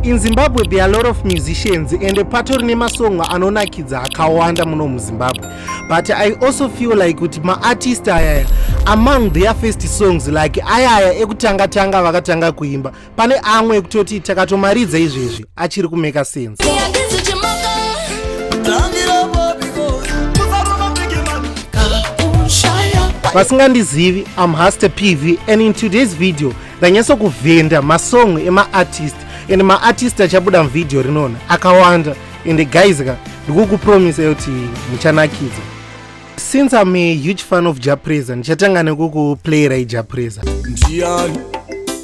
In Zimbabwe there are a lot of musicians and patori nemasongo anonakidza akawanda muno muZimbabwe, but I also feel like kuti maartist ayaya, among their first songs, like ayaya ekutanga tanga vakatanga kuimba, pane amwe ekutoti takatomaridza izvezvi achiri kumeka sense. Vasingandizivi, I'm Haster PV, and in today's video ndanyatso kuvhenda masong emaartist, and maartist achabuda muvhidhiyo rinona akawanda. And guys ka, ndikukupromisa kuti muchanakidza. Since I'm a huge fan of Jah Prayzah, ndichatanga nekukuplayera Jah Prayzah. Ndiani,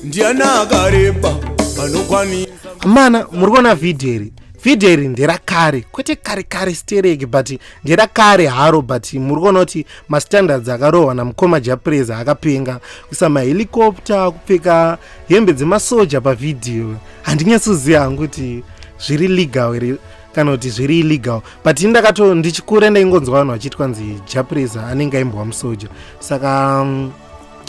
ndiani akareba anokwanisa? Mana, muri kuona vhidhiyo iri? Vhidhiyo iri nderakare, kwete kare kare stereki, but nderakare haro. But muri kuona kuti mastandards akarohwa namukoma Jah Prayzah akapenga, kuisa mahelicopter, kupfeka hembe dzemasoja pavhidhiyo. Handinyatsoziva hangu kuti zviri legal here kana kuti zviri illegal, but indakato ndichikura ndaingonzwa vanhu vachiti kwanzi Jah Prayzah anenge aimbwa musoja. Saka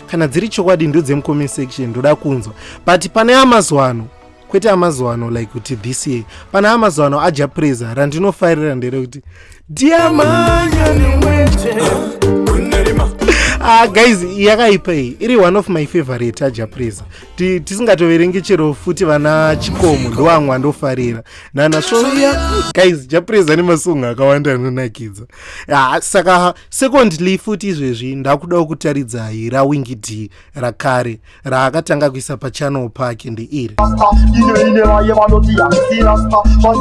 kana dziri chokwadi, ndodzemu section ndoda kunzwa. But pane amazuva ano, kwete amazuva ano like kuti this year, pane amazuva ano aJah Prayzah, randinofarira nderekuti "Diamanya Nemwenje". Ah, guys, yakaipa iyi, iri one of my favorite aJah Prayzah. Tisingatoverengi chero futi vana Chikomo, ndovamwe andofarira nana Svoya. Guys, Jah Prayzah nemasongo akawanda anonakidza. Ah, saka secondly futi izvezvi ndakudawo kutaridzai raWinky D rakare raakatanga kuisa pachannel pake, ndeiri.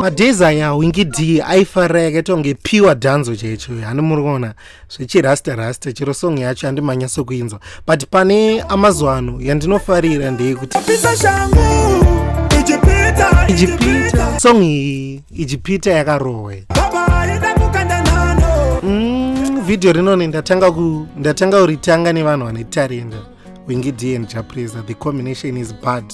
Madays aya Winky D aifarira yakaita kunge pure dancehall chaicho. Hani muri kuona zvechirasta rasta, chero song yacho handimanyatso kuinzwa, but pane amazuva ano yandinofarira ndeyekuti Pisa shangu Ijipita. Ijipita. Song iyi Ijipita yakarohwa. Baba enda kukanda nano. Vhidhiyo rinoni ndatanga kuritanga nevanhu vane tarenda, Winky D and Jah Prayzah. The combination is bad.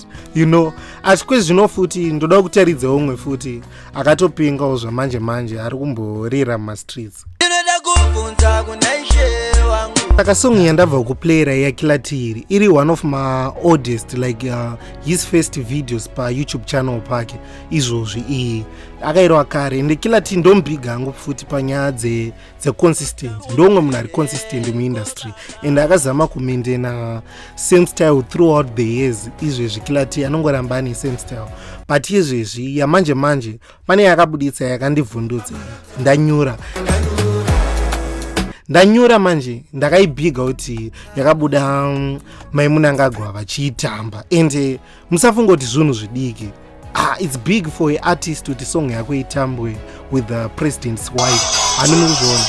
Asi kwezvino futi ndoda kutaridza umwe futi akatopingawo zvamanje manje, ari kumborira mumastreets. Ndinoda kubvunza kuna Ishe wangu. Saka song yandabva kuplayera yaKiller T iri, iri one of my oldest, like his first videos paYouTube channel pake. Izvozvi iyi akairwa kare, ende Killer T ndombiga hangu futi panyaya dzeconsistency. Ndomwe munhu ari consistent muindustry and akazama kumaintaina same style throughout the years. Izvezvi Killer T anongoramba ane same style, but izvezvi yamanje manje pane yakabuditsa yakandivhundutsa, "Ndanyura Ndanyura". Manje ndakaibhiga kuti yakabuda Mai Mnangagwa vachiitamba, ende musafunga kuti zvinhu zvidiki. Ah, it's big for a artist kuti song yako itambwe with the president's wife. Hani muri kuzviona?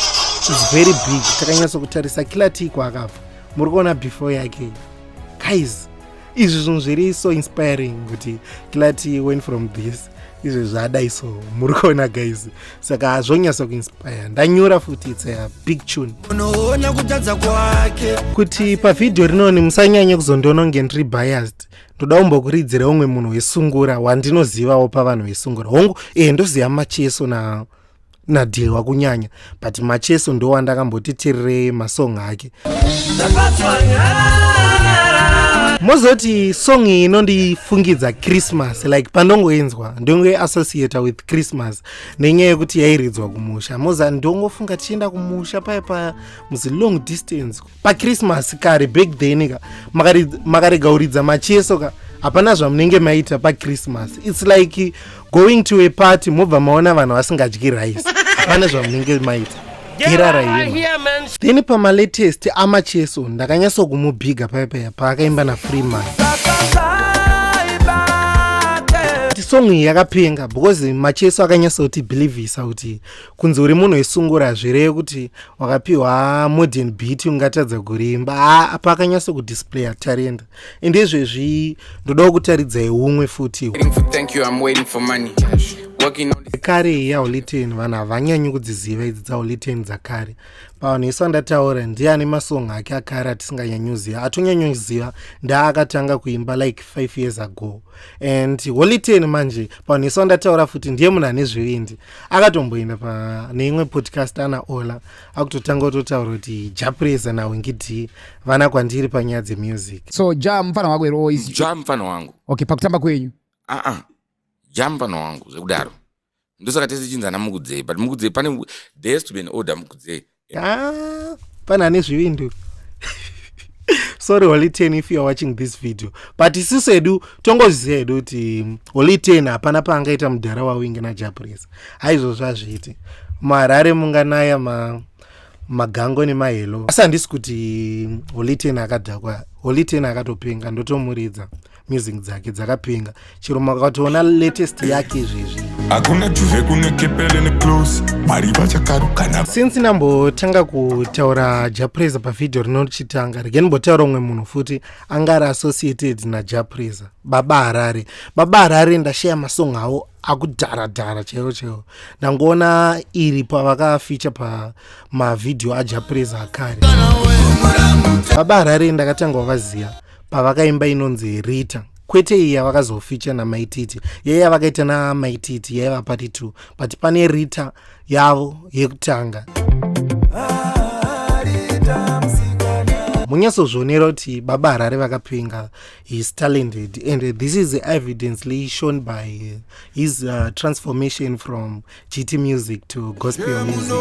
It's very big. Takanyatsa kutarisa Killer T kwaakabva, muri kuona before yake. Guys, izvi zvinhu zviri so inspiring kuti Killer T went from this, izvi zvadai so, muri kuona guys? Saka zvonyatsa kuinspire. "Ndanyura" futi, it's a big tune. Unoona kutadza kwake. Kuti pavhidhiyo rinoni musanyanye kuzondiona kunge ndiri biased, ndoda kumbokuridzira umwe munhu wesungura wandinozivawo pavanhu vesungura. Hongu, ndoziva Macheso na naDhewa kunyanya, but Macheso ndo wandakamboti teererei masong ake. Mozoti song iyi inondifungidza Christmas, like pandongoinzwa ndongoiassociata with Christmas nenyaya yekuti yairidzwa kumusha. Moza ndongofunga tichienda kumusha paya pa muzi, long distance, paChristmas kare back then ka, makarega kuridza Macheso ka, hapana zvamunenge maita paChristmas. It's like going to a party, mobva maona vanhu vasingadyi rice, hapana zvamunenge maita. Gerara. Then pamalatest aMacheso ndakanyatsokumubhiga paya paya paakaimba naFreeman. Kuti song iyi yakapenga because Macheso akanyatsa believisa kuti kunzi uri munhu wesungura zvireve kuti wakapiwa modern beat ungatadza kurimba. Apa akanyatsa kudisplaya talenda. Ende izvezvi ndodawo kutaridzai umwe futi. Waiting for thank you, I'm waiting for money. Working on this. Kare yaHoly Ten, vanhu havanyanyi kudziziva idzi dzaHoly Ten dzakare. Pavanhu isu andataura, ndiani masong ake akare atisinganyanyoziva? Atonyanyoziva ndaakatanga kuimba like 5 years ago. And Holy Ten manje, pavanhu isu andataura futi, ndiye munhu ane zvivindi, akatomboenda pane imwe podcast ana Ola, akutotanga kutotaura kuti Jah Prayzah naWinky D vana kwandiri panyaya dzemusic. So Jah mufana wako here or is Jah mfana wangu. Okay, pakutamba kwenyu? Ah ah. Jamba wangu zvekudaro. Ndosaka tese tichinzana Mukudzei, but Mukudzei pane, there has to be an order, Mukudzei. Ah, pane ane zvivindu. Sorry, Holy 10, if you are watching this video, but isusu hedu tongozviziva hedu kuti Holy 10 hapana paangaita mudhara waWingi naJah Prayzah. Haizvozvo hazviiti. Muharare munganaya magango nemahelo, asi handisi kuti Holy 10 akadhakwa. Holy 10 akatopenga, ndotomuridza music dzake dzakapenga. Chero makatoona latest yake izvezvi. Hakuna juve kune kepele neclose mari vachakarukana. Since ndambotanga kutaura Jah Prayzah pavhidhiyo rinochitanga, rege ndimbotaura umwe munhu futi anga ari associated naJah Prayzah, Baba Harare. Baba Harare ndasheya masong avo akudharadhara chaivo chaivo. Ndangoona iri pavakafeature pamavhidhiyo aJah Prayzah akare. Baba Harare ndakatanga kuvaziva pavakaimba inonzi Rita, kwete iyi yavakazofeature naMaititi. Yai yavakaita naMaititi yaiva part 2, but pane Rita yavo yekutanga. Munyatsozvionera kuti Baba Harare vakapenga. He is talented, and this is evidently shown by his transformation from GT music to gospel music.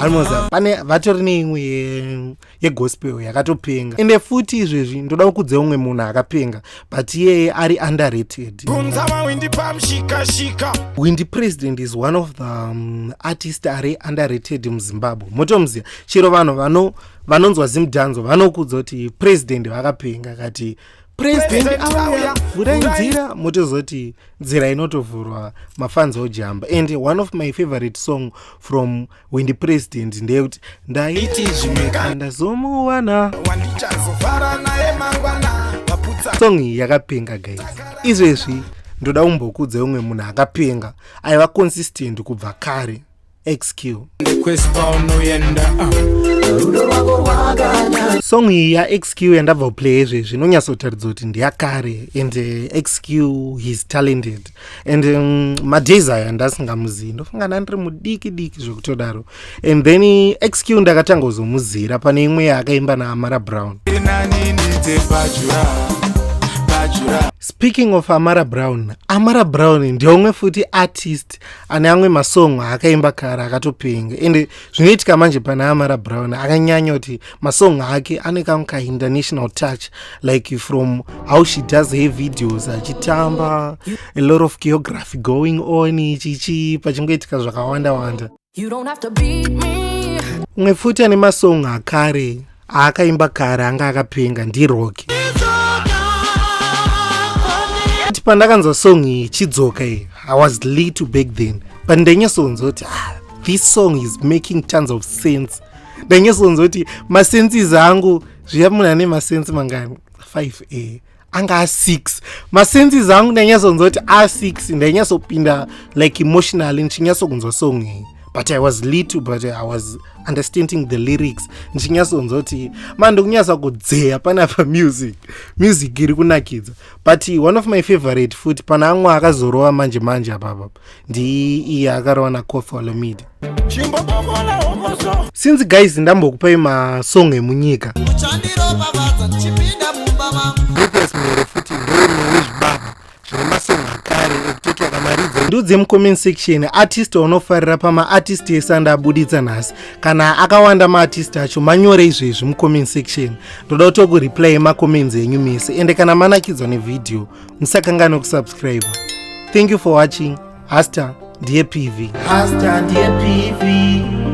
Almost pane vatori neimwe yegospel yakatopenga. Ende futi izvezvi ndoda kukudza umwe munhu akapenga, but iyeye ari underrated. Bvunza vaWindi pamushikashika. Windy President is one of the artist ari underrated muZimbabwe. Motomuziva chero vanhu vanonzwa Zimdancehall vanokudza kuti President vakapenga. Kati President auya, vhurai nzira, motozoti nzira inotovhurwa, mafans ojamba. And one of my favorite song from Windy President ndeyekuti ndaiti zvimwe ndazomuwana. Wandichazofara naye mangwana vaputsa. Song iyi yakapenga, guys. Izvezvi ndoda kumbokudza umwe munhu akapenga aiva consistent kubva kare, XQ. Kwesipaunoenda. Song iyi yaXQ yandabva kuplay izvezvi inonyatsotaridza kuti ndeyakare. And XQ, he's talented, and madays aya ndasingamuzivi, ndofunga ndandiri mudiki diki zvekutodaro. And then XQ ndakatanga kuzomuzira pane imwe yaakaimba naAmara Brown. Nanini bajura bajura. Speaking of Amara Brown, Amara Brown ndeumwe futi artist ane amwe masong aakaimba kare akatopenga. Ende zvinoitika manje pana Amara Brown, akanyanya kuti masong ake ane kamwe kainternational touch, like from how she does her videos, achitamba, a lot of choreography going on, chichi pachingoitika zvakawanda wanda. You don't have to beat me. Umwe futi ane masong akare aakaimba kare anga akapenga ndiRocky. Kuti pandakanzwa song iyi chidzoka iyi, I was little back then, but ndainyatsounzwa kuti, ah, this song is making tons of sense. Ndainyatsounzwa kuti masenses angu zviya, munhu ane masense mangani? 5 a anga a6 masenses angu. Ndainyatsounzwa kuti a6 ndainyatsopinda like emotionally ndichinyatsokunzwa song iyi. But I was little, but I was understanding the lyrics, ndichinyatsonzwa kuti ma ndikunyatsa kudzeya panapa. Music iri kunakidza. But one of my favorite futi pana amwe akazorova manje manje apapa ndiiye akarova naKoffi Olomide. Since, guys, ndambokupai masong emunyika, Rufus Mhere futi ndoumwe wezvibaba zvine masong akare ekutoti wakamaridza. Ndiudze mucomment section artist waunofarira pamaartist ese andabuditsa nhasi. Kana akawanda maartist acho, manyore izvezvi mucomment section. Ndoda kutokureply macomments enyu mese. Ende kana manakidzwa nevhidhiyo, musakanganwe kusubscribe. Thank you for watching. Hasta ndiye PV, hasta ndiye PV.